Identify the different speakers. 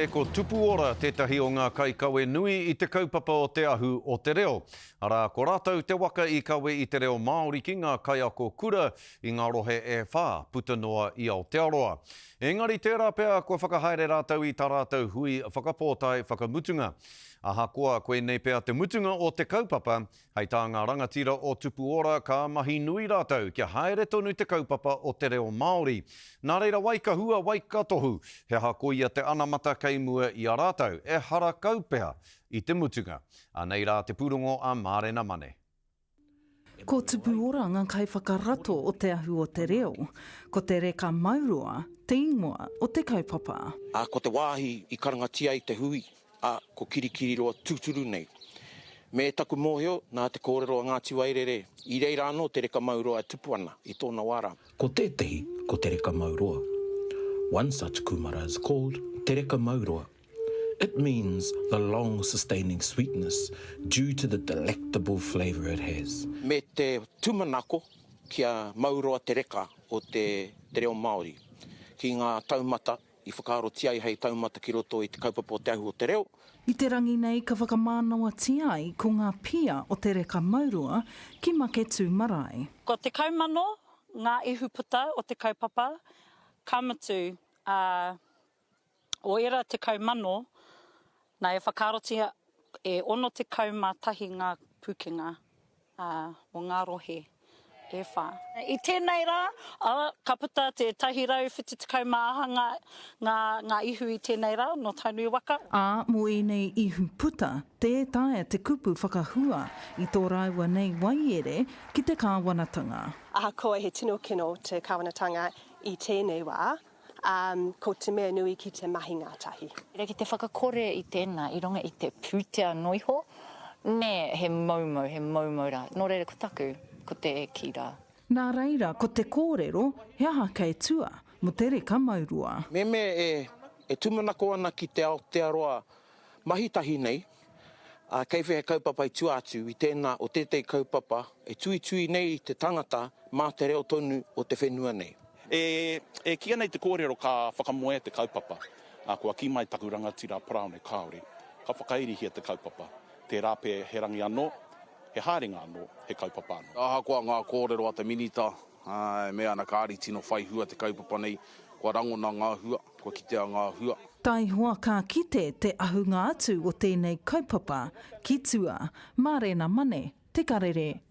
Speaker 1: Ko Tupuora tētahi o ngā kaikawe nui i te kaupapa o Te Ahu o te Reo. Arā, ko rātou te waka i kawe i te reo Māori ki ngā kaiako kura i ngā rohe e whā puta noa i Aotearoa. Engari tērā pea kua whakahaere rātou i tā rātou hui whakapōtae whakamutunga. Ahakoa koinei pea te mutunga o te kaupapa, Hei tā ngā rangatira o Tupu Ora ka mahi nui rātou kia haere tonu te kaupapa o te reo Māori. Nā reira wai ka hua, wai ka tohu, he aha koia te anamata kei mua i a rātou, ehara kau pea i te mutunga. Anei rā te pūrongo a Mārena Mane.
Speaker 2: Ko Tupu Ora ngā kaiwhakarato o Te Ahu o te Reo. Ko Te Reka Mauroa te ingoa o te kaupapa.
Speaker 3: Ā, ko te wāhi i karangatia ai te hui, ā, ko Kirikiriroa tūturu nei. Me taku mōhio, nā te kōrero a Ngāti Wairere, i reira anō te reka mauroa e tupu ana i tōna wā rā.
Speaker 4: Ko tētehi, ko Te Reka Mauroa. One such kūmara is called Te Reka Mauroa. It means the long sustaining sweetness due to the delectable flavour it has.
Speaker 3: Me te tūmanako kia mauroa te reka o te reo Māori ki ngā taumata i whakaarotia ai hei taumata ki roto i te kaupapa o Te Ahu o te Reo.
Speaker 2: I te rangi nei ka whakamānawatia ai ko ngā pia o Te Reka Mauroa ki Maketū Marae.
Speaker 5: Kua 10,000 ngā ihuputa o te kaupapa, ka mutu, ā, o ērā 10,000, nā e whakaarotia e 61 ngā pūkenga. ā, o ngā rohe e whā. I tēnei rā, ā, ka puta te 170 ngā, ngā, ngā ihu i tēnei rā nō Tainui waka.
Speaker 2: Ā, mō ēnei ihu puta, tē taea te kupu whakahua i tō rāua nei waiere ki te kāwanatanga.
Speaker 6: Ahakoa he tino kino te kāwanatanga i tēnei wā, Ā, ko te mea nui ki te mahi ngātahi.
Speaker 7: Ki te whakakore i tēnā i runga i te pūtea noiho, nē, he moumou, he moumou rā. Nō reira ko taku, ko te e kī rā.
Speaker 2: Nā reira, ko te kōrero, he aha kei tua mō te reka mauroa?
Speaker 3: Mehemea e, e tūmanako ana ki te Aotearoa mahi tahi nei, ā, kei whea he kaupapa i tua atu i tēnā o tētehi kaupapa e tuitui nei i te tangata mā te reo tonu o te whenua nei.
Speaker 8: E, e kīia nei te kōrero ka whakamoea te kaupapa, ā, kua kī mai taku rangatira a Paraone kāore, ka whakairihia te kaupapa. Tērā pea he rangi anō, he haerenga anō, he kaupapa anō.
Speaker 9: Ahakoa ngā kōrero a te Minita, ā, e mea ana kāre i tino whai hua te kaupapa nei, kua rangona ngā hua, kua kitea ngā hua.
Speaker 2: Taihoa ka kite te ahunga atu o tēnei kaupapa ki tua. Mārena Mane, Te Karere.